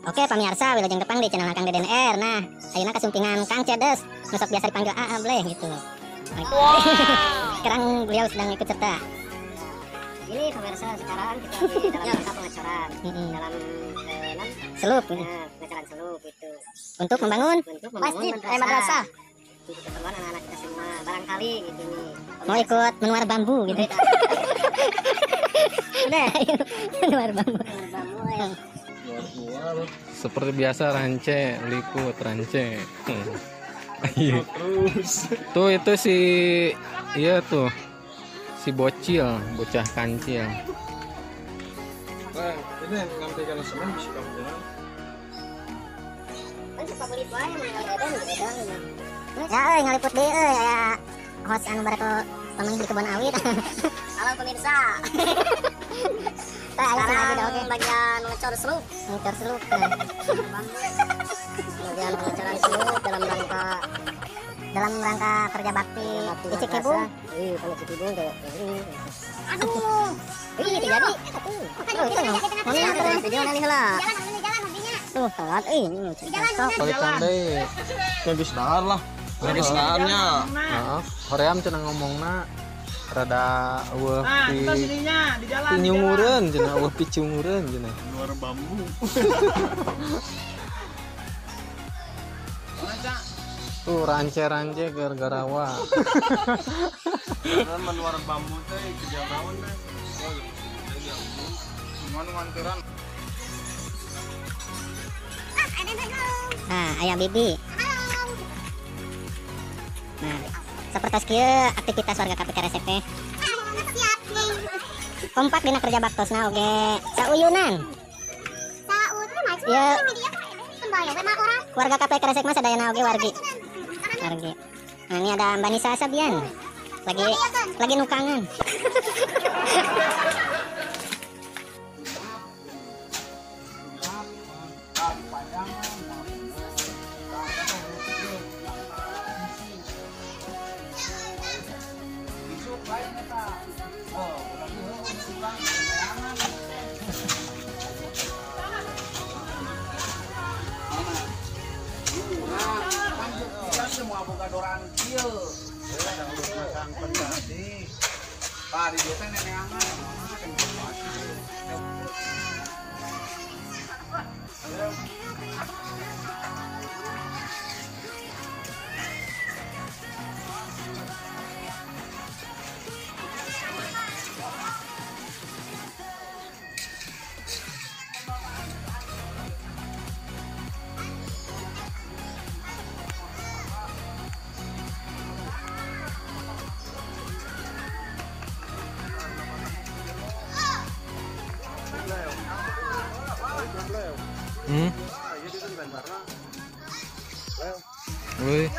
Oke pamirsa, wilujeng tepang di channel Kang Deden R. Nah, ayeuna kasumpingan Kang Cedes, nu sok biasa dipanggil AA bleh gitu. Wow. Sekarang beliau sedang ikut serta. Ini pemirsa, sekarang kita di dalam rangka pengecoran, dalam seluk, pengecoran seluk itu. Untuk membangun masjid, madrasah. Untuk keperluan anak-anak kita semua, barangkali gitu nih. Mau ikut menuar bambu gitu. Udah, menuar bambu. Menuar bambu. Seperti biasa rance, liput rance. Terus. Tuh itu si iya tuh. Si bocil, bocah kancil. Nah, ini ngambilkan semen bisa kamu. Kan suka beli wae mah edan. Ya euy ngaliput deui euy aya host anu bareto pamanggih di kebon awit. Halo pemirsa. Sekarang bagian mengecor seluk, mengecor seluk. Bagian pengecoran seluk dalam rangka kerja bakti di Cikibung. Iya, kalau Cikibung kayak ini. Aduh. Ih, terjadi. Oh, itu ngomong video nanti heula. Tuh, telat euy. Balikan deui. Geus dahar lah. Geus daharnya. Heeh. Hoream cenah ngomongna rada eueuh pi pinyungureun cenah eueuh picungureun cenah. Luar bambu. Tuh rance-rance gara-garawa. Karena menuar bambu teh kerja naon teh. Oh, nganteran. Nah, ayah bibi. Nah, seperti kieu aktivitas warga KPK Kresek teh. Kompak dina kerja baktosna oge sauyunan. Ya. Warga KPK Kresek mah sadayana oge wargi. Wargi. Nah, ini ada Mbak Nisa Sabian. Lagi nukangan. Semua boga doran kieu. Masang pendati. Pak di desa neneangan. Woi.